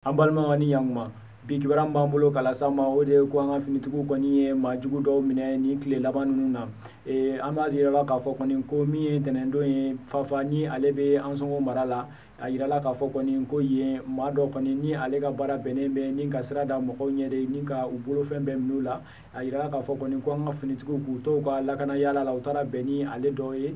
An balimaw ni yankuma, bi kibaruya min b'an bolo k'a lase aw ma, o de ye ko an ka finitigiw kɔni ye maa jugu dɔw minɛ nin tile laban ninnu na. An b'a yira la k'a fɔ kɔni ko min ye tɛnɛndon ye, Fafa ni ale bɛ Ansongo mara la, a yirala k'a fɔ kɔni ko yen maa dɔ kɔni ni ale ka baara bɛnnen bɛ ni ka sira da mɔgɔw ɲɛ de ni ka u bolofɛn bɛɛ minɛ u la. A yirala k'a fɔ kɔni ko an ka finitigiw k'u to u ka lakana yaala la, u taara bɛn ni ale dɔ ye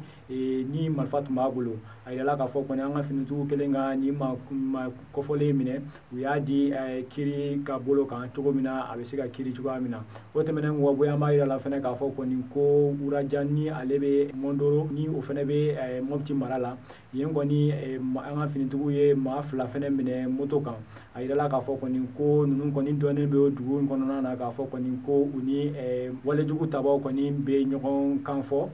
ni marifa tun b'a bolo. A yirala k'a fɔ kɔni an ka finitigiw kelen ka nin maa kɔfɔlen minɛ, u y'a di kiri ka bolo kan cogo min na a bɛ se ka kiri cogoya min na. O tɛmɛnen kɔ bɔ, an b'a yira la fɛnɛ k'a fɔ kɔni ko Wurajan ni ale bɛ Mondoro ni o fɛnɛ bɛ Mopti mara la, yen kɔni an ka finitigiw ye maa 2 fɛnɛ minɛ moto kan. A yirala k'a fɔ kɔni ko ninnu kɔni dɔnnen bɛ dugu in kɔnɔna na k'a fɔ kɔni ko u ni walejugu tabaw kɔni bɛ ɲɔgɔn kan fɔ.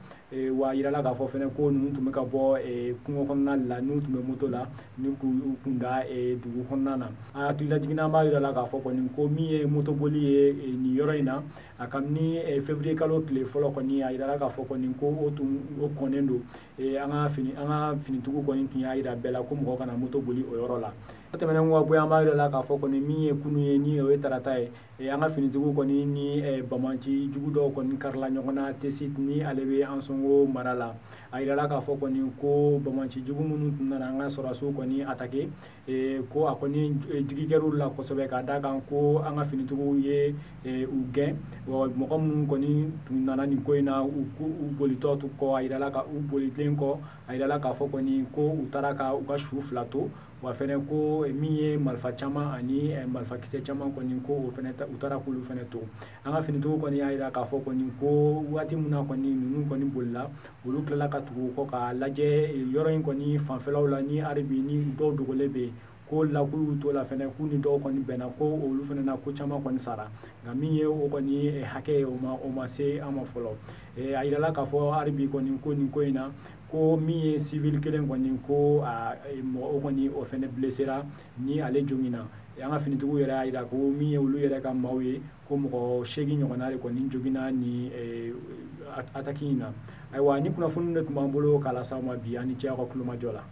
Wa a yirala k'a fɔ fɛnɛ ko ninnu tun bɛ ka bɔ kungo kɔnɔna la, n'u tun bɛ moto la ni k'u kun da dugu kɔnɔna na. An hakili lajiginna, an b'a yira la k'a fɔ kɔni ko min ye motoboli ye nin yɔrɔ in na, a kabini février kalo tile fɔlɔ kɔni, a yirala k'a fɔ kɔni ko o tun o kɔnnen don. An ka finitigiw kɔni tun y'a yira bɛɛ la ko mɔgɔ kana moto boli o yɔrɔ la. O tɛmɛnen kɔ ka bɔ yen, an b'a yira la k'a fɔ kɔni min ye kunun ye ni o ye tarata ye, an ka finitigiw kɔni ni banbaanci jugu dɔw kɔni karila ɲɔgɔn na Tesit ni ale bɛ Ansongo mara la. A yirala k'a fɔ kɔni ko banbaanci jugu minnu tun nana an ka sɔrɔdasiw kɔni attaquer, ko a kɔni jigi kɛr'u la kosɛbɛ ka d'a kan ko an ka finitigiw ye u gɛn. Mɔgɔ minnu kɔni tun nana nin ko in na, u bolitɔ kɔ, a yirala ka u bolilen kɔ, a yirala k'a fɔ kɔni ko u taara ka u ka su 2 to. Wa fɛnɛ ko min ye marifa caman ani marifakisɛ caman kɔni ko o fɛnɛ u taara k'olu fɛnɛ to. An ka finitigiw kɔni y'a yira k'a fɔ kɔni ko waati min na kɔni ninnu kɔni bolila, olu tilala ka tugu u kɔ k'a lajɛ yɔrɔ in kɔni fanfɛlaw la ni hali ni dɔw dogolen bɛ yen, ko lakuluw to la fɛnɛ k'u ni dɔw kɔni bɛnna ko olu fɛnɛ na ko caman kɔni sara, nka min ye o kɔni hakɛ ye o ma se an ma fɔlɔ. A yirala k'a fɔ hali bi kɔni ko nin ko in na, ko min ye civil kelen kɔni ko a mɔgɔ kɔni o fɛnɛ blessera ni ale joginna. An ka finitigiw yɛrɛ y'a yira ko min ye olu yɛrɛ ka maaw ye, ko mɔgɔ 8 ɲɔgɔnna de kɔni joginna ni attaque in na. Ayiwa, ni kunnafoni de tun b'an bolo k'a lase aw ma bi, an ni ce aw ka kulomajɔ la.